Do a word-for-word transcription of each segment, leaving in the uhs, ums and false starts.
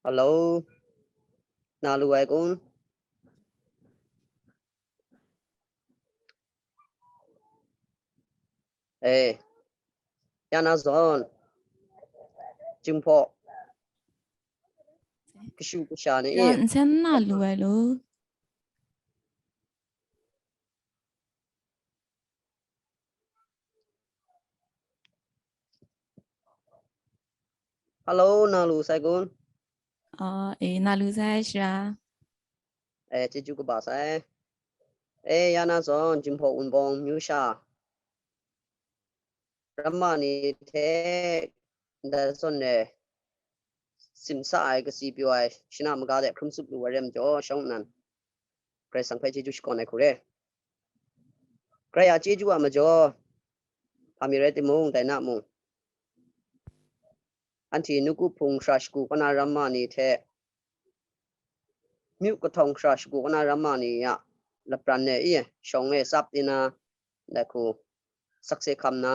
Hello, na lu ai kun? Eh, ya na zawn, Jinghpaw kashu kasha ni e. Nsen na lu ai lo. Hello, na lu sai kun? Ah, eh, na lu sai shara. Eh, chyeju kaba sai. Eh, ya na zawn, Jinghpaw Wunpawng myu sha, ramma ni hte ndai zawn e simsa ai, kasi pyaw ai, shana maga de hkrum tsup lu ai re majaw, shawng nnan Karai Kasang hpe chyeju shakawn ai hku re. Karai a chyeju a majaw, hpa mi rai timung, dai na mung, anhte nawku hpung hkra shagu kaw na ramma ni hte, myu kahtawng hkra shagu kaw na ramma ni a lapran e, i, shawng e tsap di na, dai hku sakse hkam na,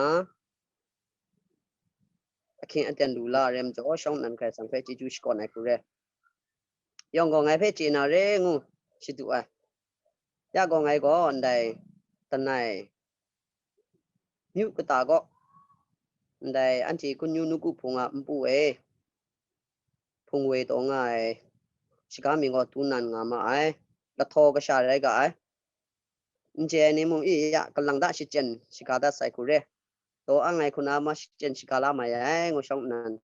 ahkying aten lu la ai re majaw, shawng nnan Karai Kasang hpe chyeju shakawn ai hku re. Yawng gaw ngai hpe chye na re ngu shadu ai. Ya gaw ngai gaw ndai langai myu kata kaw, ndai anhte hkun yu nawku hpung a npu e, hpung we taw nga ai, shaga mi gaw du nan nga ma ai, lahtaw kasha rai ga ai. N chye ai ni mung, i, ya, kalang da shachyen shaga dat sai hku re. Taw ang ai hku na ma shachyen shaga la mai ai, ngu shawng nnan,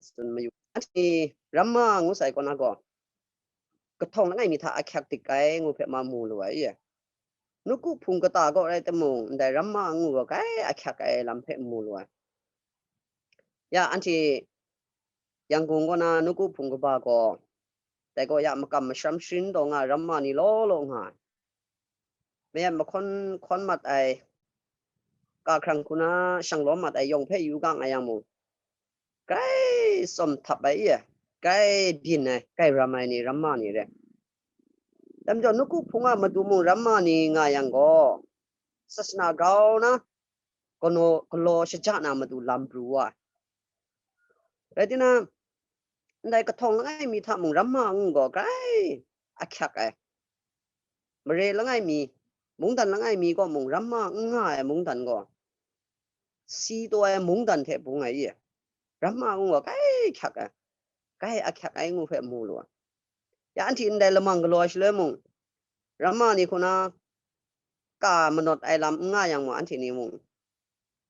tsun mayu. Anhte ramma ngu sai kaw na gaw, kahtawng langai mi hta ahkyak dik ai ngu hpe ma mu lu ai, i? Nawku hpung kata kaw rai timung, ndai ramma ngu gaw grai ahkyak ai lam hpe mu lu ai. Ya, anhte Yangon kaw na nawku hpung kaba gaw, dai gaw ya makam masham sharin taw nga ai ramma ni law law nga ai. Mayat mahkawn hkawn mat ai, kahkrang hku na shang lawm mat ai yawng hpe yu ga nga yang mung, grai tsawm htap ai, i, grai byin ai, grai ram ai ni, ramma ni re. Dai majaw, nawku hpung a matu mung ramma ni nga yang gaw, sasana grau na, galaw, galaw shaja na matu lam pru wa ai. Rai timung, ndai kahtawng langai mi hta mung ramma ngu gaw grai ahkyak ai. Mare langai mi, mungdan langai mi kaw mung ramma n nga ai mungdan gaw, si taw ai mungdan hte bung ai, i? Ramma ngu gaw grai ahkyak ai, grai ahkyak ai ngu hpe mu lu ai. Ya, anhte ndai lamang galaw ai shaloi mung, ramma ni hku na ka manawt ai lam n nga yang mung, anhte ni mung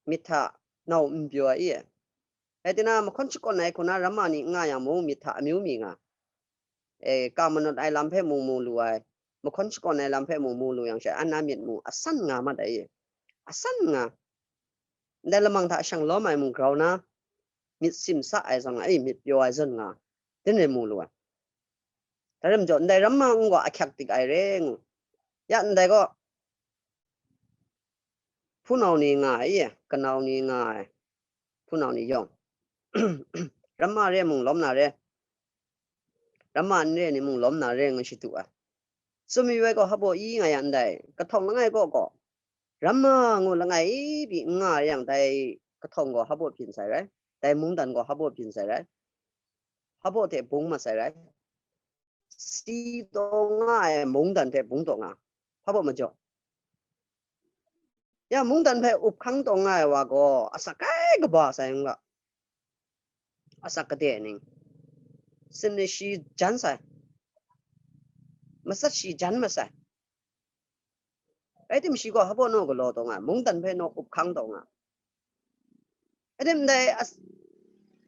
myit hta nau n pyaw ai, i? Rai timung, mahkawn shakawn ai hku na ramma ni n nga yang mung, myit hta amyu mi nga. E, ka manawt ai lam hpe mung mu lu ai, mahkawn shakawn ai lam hpe mung mu lu yang, sha, an na myit mung asan nga mat ai, i? Asan nga. Ndai lamang hta shang lawm ai mung grau na, myit simsa ai zawn nga, i, myit pyaw ai zawn nga, den rai mu lu ai. Dai rai majaw, ndai ramma ngu gaw ahkyak dik ai re ngu. Ya, ndai gaw, hpunau ni nga ai, i, kanau ni nga ai, hpunau ni yawng, ramma re mung lawm na re, ramma n re ni mung lawm na re ngu shadu ai. Tsun mayu ai gaw, hpa baw i nga yang ndai, kahtawng langai kaw gaw, ramma ngu langai pyi n nga yang, dai kahtawng gaw hpa baw byin sai rai, dai mungdan gaw hpa baw byin sai rai, hpa baw hte bung mat sai rai. Si taw nga ai mungdan hte bung taw nga, hpa baw majaw. Ya, mungdan hpe up hkang taw nga ai wa gaw, asak kai kaba sai n ga, asak kade ning, sin ni shi jan sai, matsat shi jan masai. Rai timung, shi gaw hpa baw naw galaw taw nga, mungdan hpe naw up hkang taw nga. Rai timung, ndai as-,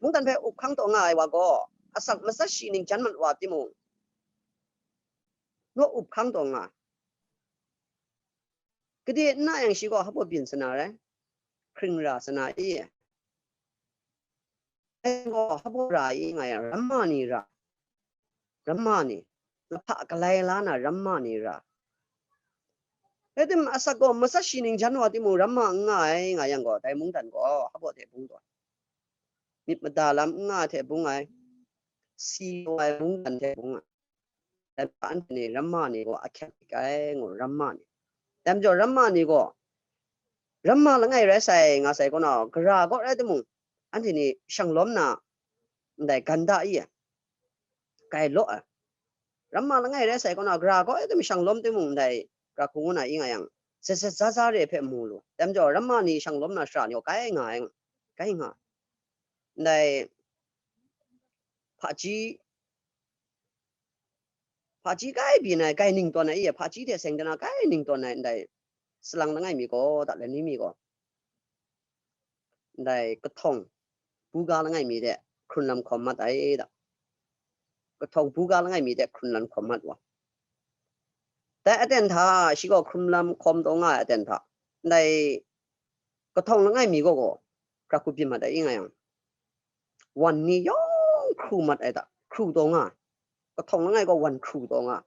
mungdan hpe up hkang taw nga ai wa gaw, asak matsat shi ning jan mat wa timung, naw up hkang taw nga. Kade n na yang, shi gaw hpa baw byin sa na rai, hkring ra sa na i? Dai gaw hpa baw ra i nga yang, ramma ni ra, ramma ni, lahpa galai la na ramma ni ra. Rai timung, asak gaw matsat shi ning jan wa timung, ramma n nga ai nga yang gaw, dai mungdan gaw hpa baw hte bung taw ai. Myit mada lam n nga ai hte bung ai, si taw ai mungdan hte bung ai. Dai hpa anhte ni ramma ni gaw ahkyak dik ai ngu, ramma ni. Dai majaw, ramma ni gaw, ramma langai rai sai nga sai kaw na, gara kaw rai timung, anhte ni shang lawm na, ndai ganda i, gai law ai. Ramma langai rai sai kaw na, gara gaw e tim shang lawm timung, ndai gara hku ngu na i nga yang, zet zet za za re hpe mu lu. Dai majaw, ramma ni shang lawm na shara ni gaw gai nga ai, gai nga. Ndai hpaji, hpaji gai byin ai, gai ning tawn ai, i hpaji hte seng de na gai ning tawn ai, ndai salang langai mi gaw, da lani mi gaw, ndai kahtawng buga langai mi de hkrun lam hkawm mat ai da. Kahtawng buga langai mi de hkrun lam hkawm mat wa. Dai aten hta shi gaw hkrun lam hkawm taw nga ai aten hta, ndai kahtawng langai mi gaw gaw, gara hku byin mat ai i nga yang, wan ni yawng hkru mat ai da, hkru taw nga ai. Kahtawng langai gaw wan hkru taw nga ai.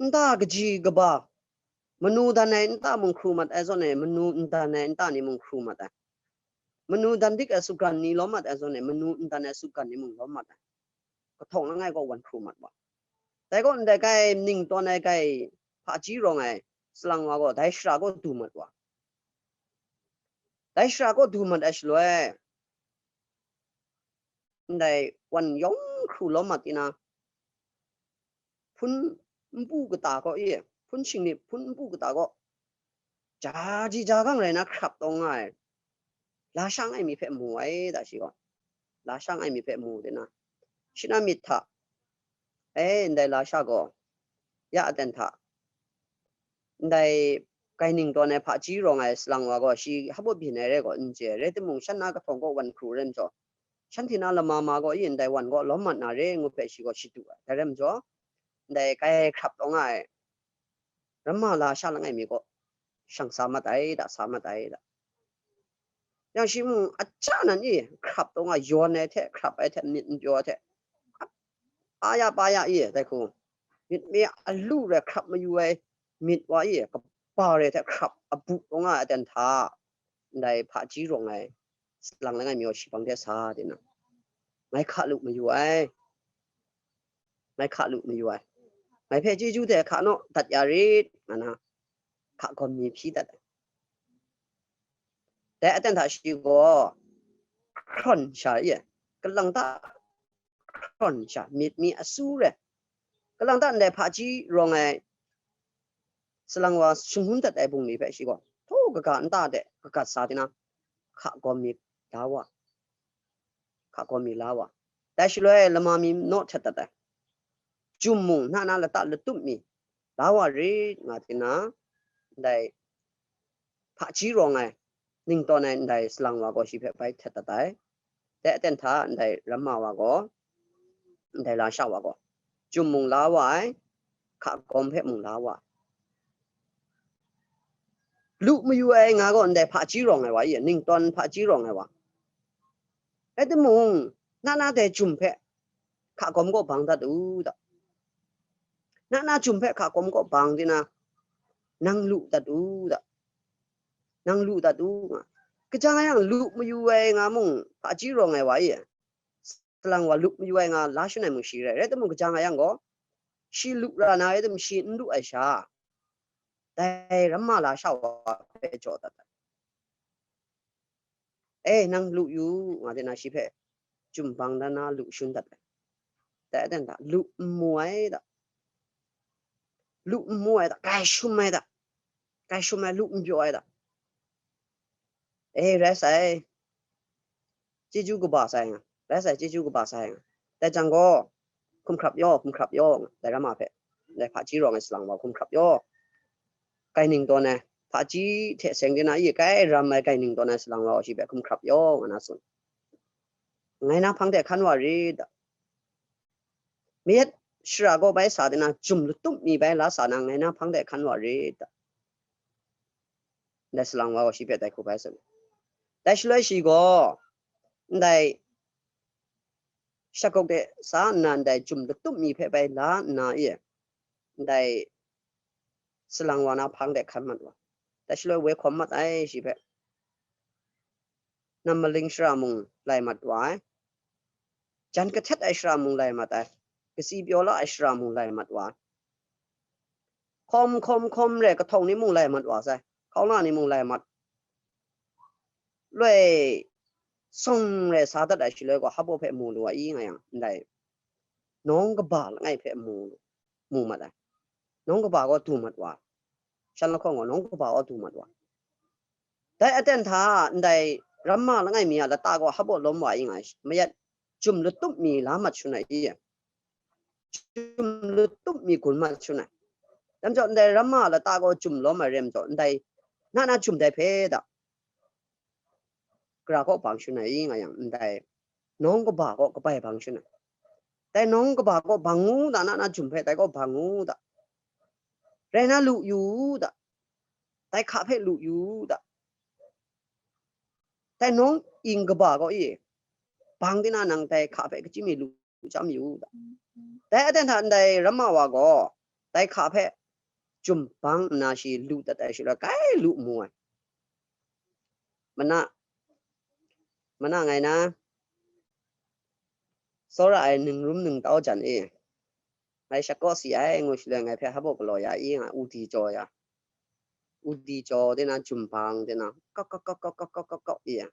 Nta kaji kaba, manu dan ai nta mung hkru mat ai zawn e, manu n dan ai nta ni mung hkru mat ai. Manu dan dik ai sutgan ni lawm mat ai zawn e, manu n dan ai sutgan ni mung lawm mat ai. Kahtawng langai gaw wan hkru mat wa. Dai gaw ndai gai ning tawn ai gai hpaji rawng ai salang wa gaw dai shara gaw du mat wa. Dai shara gaw du mat ai shaloi, ndai wan yawng hkru lawm mat tina, hpun npu kata gaw e, hpun shingnip, hpun npu kata gaw, ja ji ja gang rai na hkrap taw nga ai, lasha ngai mi hpe mu ai da shi gaw. Lasha ngai mi hpe mu de na, shi na myit hta, e, ndai lasha gaw, ya aten hta, ndai gai ning tawn ai hpaji rawng ai salang wa gaw, shi hpa byin ai rai gaw n chye, rai timung, shan na kahtawng gaw wan hkru rai majaw, shanhte na lama ma gaw, i ndai wan gaw lawm mat na re ngu hpe shi gaw shadu ai. Dai rai majaw, ndai gai hkrap taw nga ai ramma lasha langai mi gaw, shang sa mat ai da, sa mat ai da. Yang shi mung, aja nan i hkrap taw nga, yawn ai hte, hkrap ai hte, myit n pyaw ai hte, a ya pa ya i, dai hku, myit mi alu rai hkrap mayu ai myit wa i, kaba rai hte hkrap abu taw nga ai aten hta, ndai hpaji rawng ai salang langai mi gaw shi hpang de sa de na, ngai hka lu mayu ai. Ngai hka lu mayu ai. Ngai hpe chyeju de hka naw dat ya rit, nga na, hka gawm mi hpyi dat ai. Dai aten hta shi gaw hkrawn sha e, kalang ta hkrawn sha, myit mi asu re, kalang ta ndai hpaji rawng ai salang wa shangun dat ai bungli hpe shi gaw, htaw kaga nta de kagat sa tina, hka gawm mi la wa, hka gawm mi la wa. Dai shaloi lama mi naw htet dat ai. Jum mung, na na lata latup mi la wa rit, nga tina, ndai hpaji rawng ai, ning tawn ai ndai salang wa gaw shi hpe bai htet dat ai. Dai aten hta ndai ramma wa gaw, ndai lasha wa gaw, jum mung la wa ai, hka gawm hpe mung la wa ai. Lu mayu ai nga gaw ndai hpaji rawng ai wa i, ning tawn hpaji rawng ai wa. Rai timung, na na dai jum hpe hka gawm gaw bang dat u da. Na na jum hpe hka gawm gaw bang tina, nang lu dat u da. Nang lu dat u nga. Kaja nga yang lu mayu ai nga mung, hpaji rawng ai wa i, salang wa lu mayu ai nga la shun ai mung shi rai. Rai timung, kaja nga yang gaw, shi lu ra na rai timung, shi n lu ai sha, dai ramma lasha wa hpe jaw dat ai. E, nang lu yu, nga de na shi hpe jum bang dan na lu shun dat ai. Dai aten hta, lu n mu ai da. Lu n mu ai da, gai shum ai da. Gai shum ai, lu n pyaw ai da. E, rai sai. Chyeju kaba sai nga. Rai sai, chyeju kaba sai nga. Dai jang gaw, hkum hkrap yaw, hkum hkrap yaw, nga, dai ramma hpe, dai hpaji rawng ai salang wa hkum hkrap yaw. Gai ning tawn ai, hpaji hte seng de na i, gai ram ai gai ning tawn ai salang wa gaw shi hpe hkum hkrap yaw, nga na tsun. Ngai na hpang de hkan wa rit da. Mayat shara gaw bai sa de na, jum latup mi bai la sa na, ngai na hpang de hkan wa rit da. Ndai salang wa gaw shi hpe dai hku bai tsun. Dai shaloi shi gaw, ndai shakawk de sa nna, ndai jum latup mi hpe bai la nna e, ndai salang wa na hpang de hkan mat wa. Dai shaloi woi hkawm mat ai shi hpe, nam maling shara mung lai mat wa ai. Jan kahtet ai shara mung lai mat ai. Katsi pyaw la ai shara mung lai mat wa ai. Hkawm, hkawm, hkawm re, kahtawng ni mung lai mat wa sai. Hkauna ni mung lai mat. Loi sawng re sa dat ai shaloi gaw, hpa baw hpe mu lu ai nga yang, ndai nawng kaba langai hpe mu, mu mat ai. Nawng kaba gaw du mat wa, shan lahkawng gaw nawng kaba gaw du mat wa. Dai aten hta ndai ramma langai mi a lata gaw hpa baw lawm wa i nga ai, mayat jum latup mi la mat shun ai i, jum latup mi gun mat shun ai. Dai majaw ndai ramma lata gaw jum lawm ai re majaw, ndai na na jum dai hpe da, gara kaw bang shun ai i nga yang, ndai nawng kaba kaw kabai bang shun ai. Dai nawng kaba kaw bang ngu da, na na jum hpe dai kaw bang ngu da. Rai na lu yu da. Dai hka hpe lu yu da. Dai nawng ing kaba kaw i, bang di na nang dai hka hpe kachyi mi lu lu chyam yu da. Dai aten hta ndai ramma wa gaw, dai hka hpe jum bang nna shi lu dat ai shaloi, kai lu mu ai. Mana, mana ngai na, tsawra ai ningrum ningtau jan e, ngai shakaw si ai, ngu shaloi ngai hpe hpa baw galaw ya i nga, udi jaw ya. Udi jaw de na, jum bang de na, kawk, kawk, kawk, i ya.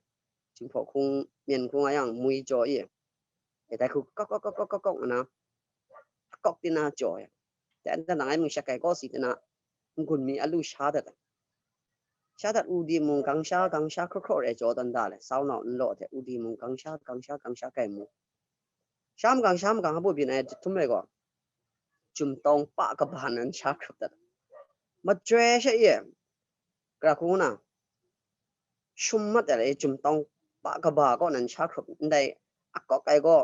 Jinghpaw hkung, myen hkung a yang, mui jaw i ya. E dai hku, kawk, kawk, kawk, kawk, kawk, kawk, nna, kawk di na jaw ai. Dai nta nang ai mung shat kai kaw si di na, n-gun mi a lu sha dat ai. Sha dat u di mung, gang sha, gang sha hkraw hkraw re jaw tawn da le, sau nau n law hte, u di mung, gang sha, gang sha, gang sha kai mu. Sha magang, sha magang, hpa baw byin ai jahtum rai gaw, jumtawng pa kaba nan sha hkrup dat ai. Majoi sha e, gara hku na, shum mat ai jumtawng pa kaba kaw nan sha hkrup, ndai akawk ai gaw,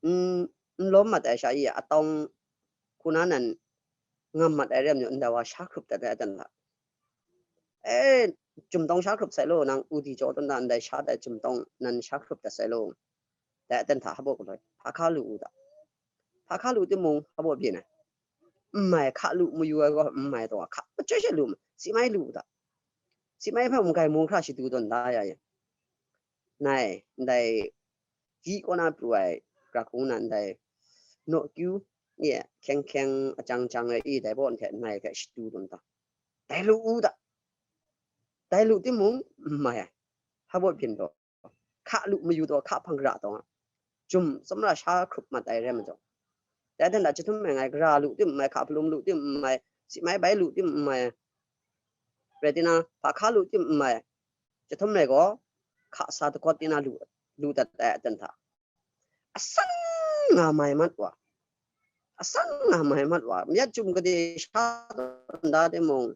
n, n lawm mat ai sha i, atawng hku na nan ngam mat ai re ai majaw, ndai wa sha hkrup dat ai aten hta. E, jumtawng sha hkrup sai law, nang udi jaw tawn da, ndai sha dat ai jumtawng nan sha hkrup dat sai law. Dai aten hta hpa baw galoi, hpa hka lu u da. Hpa hka lu timung, hpa baw byin ai. N mai, hka lu mayu ai gaw n mai taw, hka majoi sha lu ma, si mai lu u da. Si mai hpe mung kai mung hkra shadu tawn da ya yang. Nai, ndai, yi kaw na pru ai, gara hku na ndai, naw kyu, ye, hkyeng hkyeng, ajang jang ai, i dai baw hte nai hte shadu tawn da. Dai lu u da. Dai lu timung, n mai ai. Hpa baw byin taw. Hka lu mayu taw, hka hpang gara taw nga. Jum tsawmra sha hkrup mat ai re ai majaw. Dai aten hta jahtum mai ngai, gara lu tim n mai, hka hpalum lu tim n mai, si mai bai lu tim n mai. Rai tina, hpa hka lu tim n mai. Jahtum rai gaw, hka sa dagawt tina lu, lu dat ai aten hta. Asan nga mai mat wa. Asan nga mai mat wa. Mayat jum gade sha tawn da timung,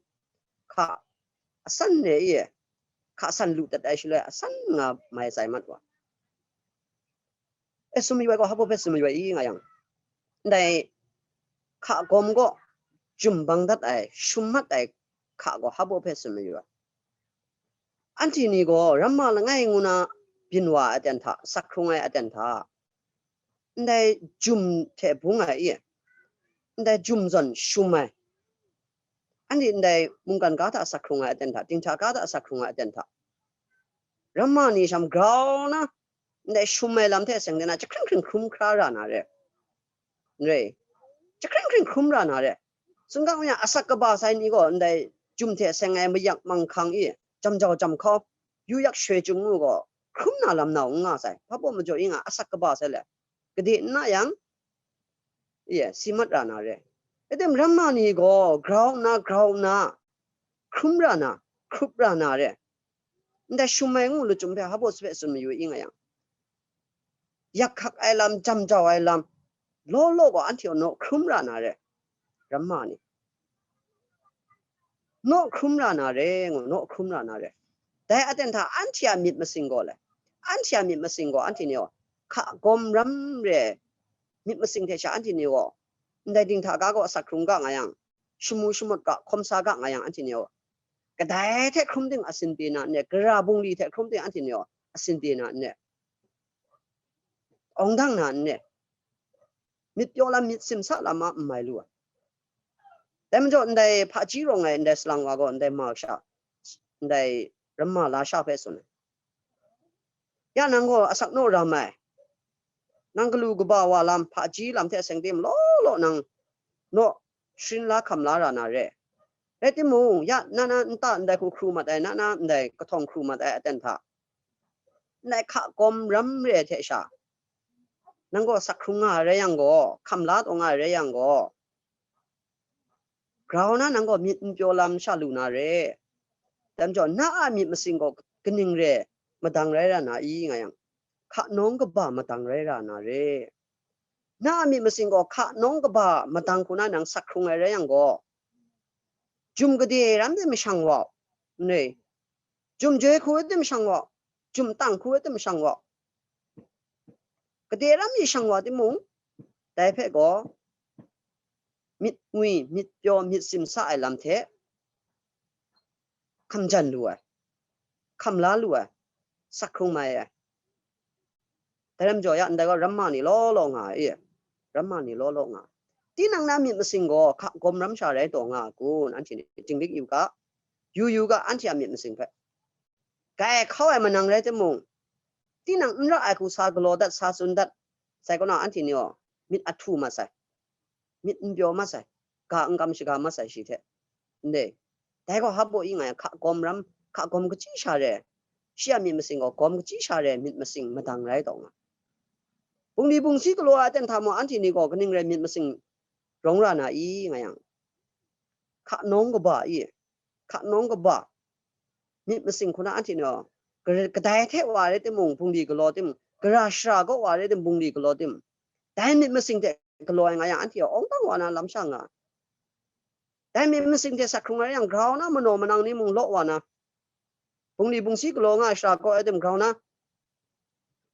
hka asan re i, hka san lu dat ai shaloi, asan nga mai sai mat wa. E, sum mayu ai gaw, hpa baw hpe sum mayu ai i nga yang, ndai hka gawm gaw jum bang dat ai, shum mat ai hka gaw hpa baw hpe sum mayu ai. Anhte ni gaw ramma langai ngu na byin wa ai aten hta, sak hkrung ai aten hta, ndai jum hte bung ai i, ndai jum zawn shum ai, anhte ndai mungkan ga hta sak hkrung ai aten hta, dinghta ga hta sak hkrung ai aten hta, ramma ni sham grau na, ndai shum ai lam hte seng de na, jahkring hkring hkrum hkra ra na re. N re, jahkring hkring hkrum ra na re. Sumga yang asak kaba sai ni gaw ndai jum hte seng ai mayak manghkang i, jam jau jam hkau, yu yak shoi chyum ngu gaw, hkrum na lam nau n nga sai, hpa baw majaw i nga, asak kaba sai le, gade n na yang, ye, si mat ra na re. Atem ramma ni gaw grau nna, grau nna, hkrum ra na, hkrup ra na re. Ndai shum ai ngu lachyum hpe hpa baw sape tsun mayu i nga yang, yak hkak ai lam, jam jau ai lam, law law gaw anhte gaw naw hkrum ra na re, ramma ni. Naw hkrum ra na re, ngu, naw hkrum ra na re. Dai aten hta anhte a myit masing gaw le, anhte a myit masing gaw anhte ni gaw hka gawm ram re, myit masing hte sha anhte ni gaw, ndai dinghta ga gaw asak hkrung ga nga yang, shamu shamut ga, hkawm sa ga nga yang, anhte ni gaw, kadai hte hkrum ting asin pye na n re, gara bungli hte hkrum ting anhte ni gaw asin pye na n re, awng dang na n re, myit pyaw lam, myit simsa lam a n mai lu ai. Dai majaw, ndai hpaji rawng ai ndai salang wa gaw, ndai ma sha, ndai ramma la sha hpe tsun ai. Ya nang gaw asak naw ram ai. Nang galu kaba wa lam, hpaji lam hte seng tim law law nang naw sharin la hkam la ra na re. Rai timung, ya na na nta ndai hku hkru mat ai, na na ndai kahtawng hkru mat ai aten hta, ndai hka gawm ram re ai hte sha, nang gaw sak hkrung nga ai rai yang gaw, hkam la taw nga ai rai yang gaw, grau na nang gaw myit n pyaw lam sha lu na re. Dai majaw, na a myit masing gaw kaning re madang rai ra na i, nga yang, hka nawng kaba madang rai ra na re. Na a myit masing gaw hka nawng kaba madang hku na nang sak hkrung ai rai yang gaw, jum gade ram de mashang wa u, n re, jum joi hku de mashang wa u, jum tang hku de mashang wa u. Gade ram mi shang wa timung, dai hpe gaw myit ngwi, myit pyaw, myit simsa ai lam hte hkam jan lu ai, hkam la lu ai, sak hkrung mai ai. Dai lam jaw ya, ndai gaw ramma ni law law nga ai, ramma ni law law nga ai. Tinang na myit masing gaw hka gawm ram sha rai taw nga a kun? Anhte ni dinglik yu ga, yu yu ga, anhte a myit masing hpe. Grai hkau ai manang rai timung, tinang n ra ai hku sa galaw dat, sa tsun dat sai kaw na, anhte ni gaw myit ahtu mat sai, myit n pyaw mat sai, ga n kam shaga mat sai shi hte. Ndai, dai gaw hpa baw i nga ai, hka gawm ram, hka gawm kachyi sha re ai, shi a myit masing gaw gawm kachyi sha re ai myit masing madang rai taw nga. Bungli bungsi galaw ai aten hta mung, anhte ni gaw kaning rai myit masing rawng ra na i, nga yang, hka nawng kaba i, hka nawng kaba myit masing hku na anhte ni gaw, gar-, kadai hte wa rai timung, bungli galaw timung, gara shara kaw wa rai timung, bungli galaw timung, dai myit masing hte galaw ai nga yang, anhte gaw awng dang wa na lam sha nga. Dai myit masing hte sak hkrung ai yang, grau na manaw manang ni mung law wa na, bungli bungsi galaw nga ai shara kaw rai timung, grau na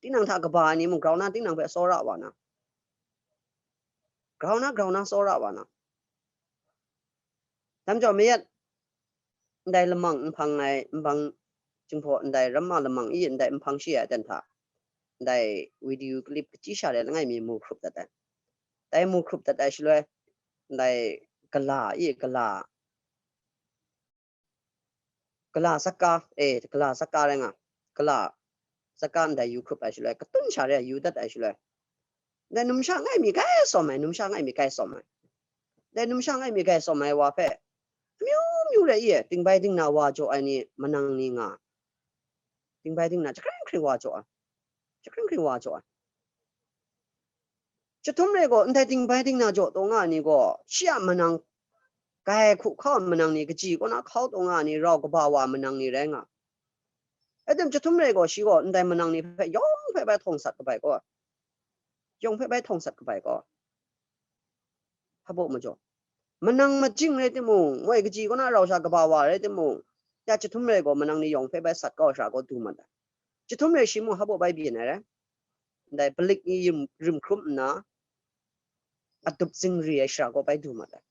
tinang hta kaba ai ni mung, grau na tinang hpe tsawra wa na, grau na, grau na tsawra wa na. Dai majaw mayat ndai lamang nhpang ai, nhpang Jinghpaw ndai ramma lamang i ndai nhpang shi ai aten hta, ndai video clip kachyi sha re langai mi mu hkrup dat ai. Dai mu hkrup dat ai shaloi, ndai gala i, gala, gala saka, e, gala saka rai nga, gala saka ndai yu hkrup ai shaloi, katun sha re yu dat ai shaloi, ndai numsha ngai mi grai sawm ai, numsha ngai mi grai sawm ai, ndai numsha ngai mi grai sawm ai wa hpe, amyu myu re i, dingbai dingna wa jaw ai ni, manang ni nga, dingbai dingna jahkring hkring wa jaw ai, jahkring hkring wa jaw ai. Chyahtum re gaw, ndai dingbai dingna jaw taw nga ai ni gaw, shi a manang, grai hku hkau ai manang ni kaji kaw na hkau taw nga ai ni, rau kaba wa manang ni rai nga. Aten chyahtum re gaw, shi gaw ndai manang ni hpe yawng hpe bai htawng sat kabai gaw, yawng hpe bai htawng sat kabai gaw, hpa baw majaw, manang majing rai timung, moi kaji kaw na rau sha kaba wa rai timung, ya chyahtum re gaw manang ni yawng hpe bai sat kau ai sara gaw du mat ai. Chyahtum re shi mung hpa baw bai byin ai rai. Ndai palik ni rim, rim hkrum nna, adup zingri ai shara gaw bai du mat ai.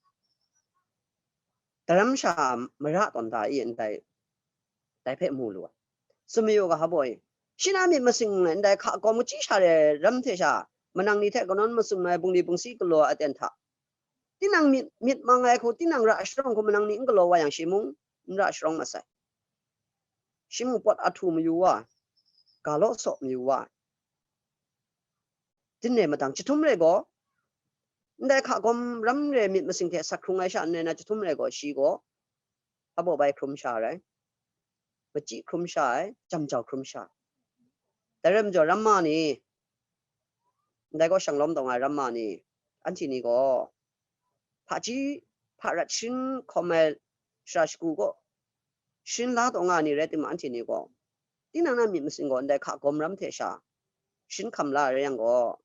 Daram sha mara tawn da i ndai, dai hpe mu lu ai. Tsun mayu ga, hpa baw e, shi na myit masing ndai hka gawm kachyi sha re ram hte sha, manang ni hte kanawn masum ai bungli bungsi galaw ai aten hta, tinang myit, myit mang ai hku, tinang ra sharawng hku manang ni n galaw wa yang, shi mung n ra sharawng mat sai. Shi mung pawt ahtu mayu wa ai, ga law saw mayu wa ai. Dai rai mahtang, chyahtum re gaw, ndai hka gawm ram re myit masing hte sat hkrung ai sha n rai na, chyahtum re gaw, shi gaw hpa baw bai hkrum sha ai, machyi hkrum sha ai, jam jau hkrum sha ai. Dai rai majaw, ramma ni, ndai gaw shanglawm taw nga ai ramma ni, anhte ni gaw, hpaji hparat sharin hkawm ai shara shagu gaw sharin la taw nga ai ni rai timung, anhte ni gaw, tinang na myit masing gaw ndai hka gawm ram hte sha sharin hkam la ai rai yang gaw,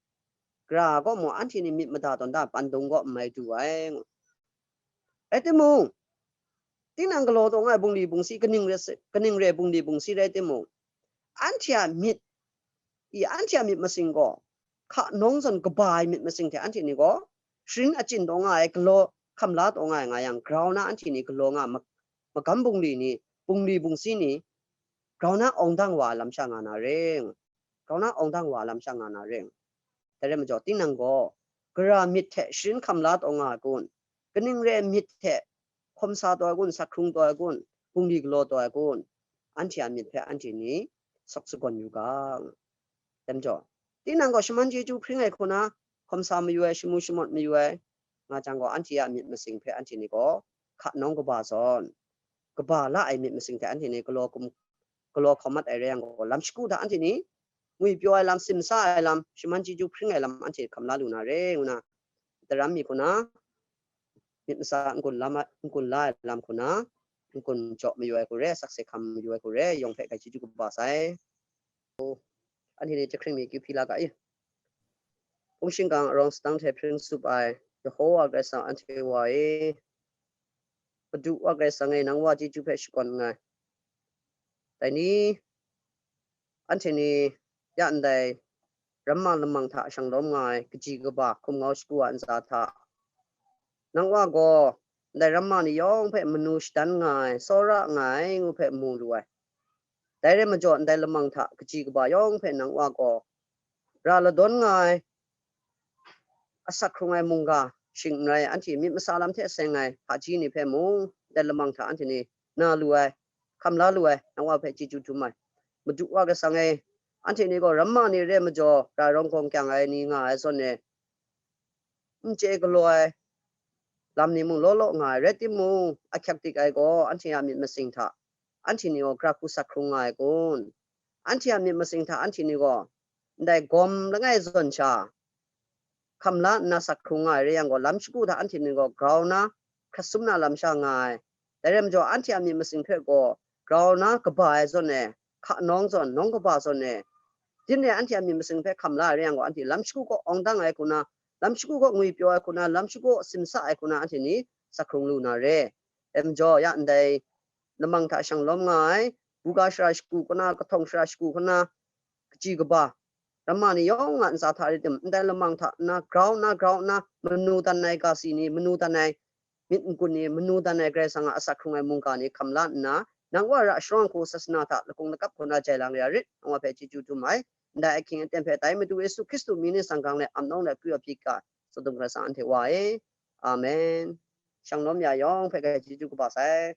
gara gaw mung anhte ni myit mada tawn da pandung gaw n mai du ai ngu. Rai timung, tinang galaw taw nga ai bungli bungsi, kaning re, kaning re bungli bungsi rai timung, anhte a myit, i, anhte a myit masing gaw, hka nawng zawn kaba ai myit masing hte anhte ni gaw, sharin achyin taw nga ai, galaw hkam la taw nga ai nga yang, grau na anhte ni galaw nga ai, ma-, magam bungli ni, bungli bungsi ni, grau na awng dang wa ai lam sha nga na re. Grau na awng dang wa ai lam sha nga na re. Dai rai majaw, tinang gaw, gara myit hte sharin hkam la taw nga ai kun, kaning re myit hte hkawm sa taw ai kun, sat hkrung taw ai kun, bungli galaw taw ai kun, anhte a myit hpe anhte ni sawk sagawn yu ga. Dai majaw, tinang gaw shaman chyeju hpring ai hku na, hkawm sa mayu ai, shamu shamawt mayu ai nga jang gaw, anhte a myit masing hpe anhte ni gaw hka nawng kaba zawn, kaba la ai myit masing hte anhte ni galaw hkum, galaw hkau mat ai rai yang gaw, lam shagu hta anhte ni ngwi pyaw ai lam, simsa ai lam, shaman chyeju hpring ai lam anhte hkam la lu na re, ngu na, daram mi hku na, myit masa n-gun la ma-, n-gun la ai lam hku na, n-gun jaw mayu ai hku re, sakse hkam mayu ai hku re, yawng hpe grai chyeju kaba sai. Anhte ni jahkring mi kyu hpyi la ga i. Hpung shingkang arawng sadang hte hpring tsup ai Yehowa Karai Kasang anhte Wa e, Madu Wa Karai Kasang e, nang Wa chyeju hpe shakawn nngai. Dai ni, anhte ni ya ndai ramma lamang hta shang lawm nga ai kaji kaba hkum ngau shagu a ntsa hta, nang Wa gaw ndai ramma ni yawng hpe manu shadan nga ai, tsawra nga ai ngu hpe mu lu ai. Dai rai majaw, ndai lamang hta kaji kaba yawng hpe nang Wa gaw ra ladawn nga ai, asak hkrung ai mungga shing n rai, anhte myit masa lam hte seng ai hpaji ni hpe mung, ndai lamang hta anhte ni na lu ai, hkam la lu ai, nang Wa hpe chyeju dum ai. Madu Wa Karai Kasang e, anhte ni gaw ramma ni re majaw, ra rawng gawng kyang ai ni nga ai zawn e, n chye galaw ai lam ni mung law law nga ai, rai timung, ahkyak dik ai gaw anhte a myit masing hta anhte ni gaw gara hku sak hkrung nga ai kun? Anhte a myit masing hta anhte ni gaw ndai gawm langai zawn sha hkam la nna sak hkrung nga ai rai yang gaw, lam shagu hta anhte ni gaw grau na, hkrat sum na lam sha nga ai. Dai rai majaw, anhte a myit masing hpe gaw grau na kaba ai zawn e, hka nawng zawn, nawng kaba zawn e, din e anhte a myit masing hpe hkam la ai rai yang gaw, anhte lam shagu kaw awng dang ai hku na, lam shagu kaw ngwi pyaw ai hku na, lam shagu kaw simsa ai hku na, anhte ni sak hkrung lu na re. Dai majaw, ya ndai lamang hta shang lawm nga ai, buga shara shagu hku na, kahtawng shara shagu hku na, kaji kaba, ramma ni yawng a ntsa hta rai tim, ndai lamang hta na grau nna, grau nna, manu dan ai ga si ni, manu dan ai myit n-gun ni, manu dan ai Karai Kasang a asak hkrung ai mungga ni hkam la nna, nang Wa ra sharawng hku sasana hta lakung lakap hku na jai lang ya rit, nang Wa hpe chyeju dum ai. Ndai ahkying aten hpe dai Madu Yesu Hkristu mying ni tsang gang le, amnawng le, akyu apyi ga, tsadum Karai Kasang anhte Wa e. Amen. Shang lawm ya yawng hpe grai chyeju kaba sai.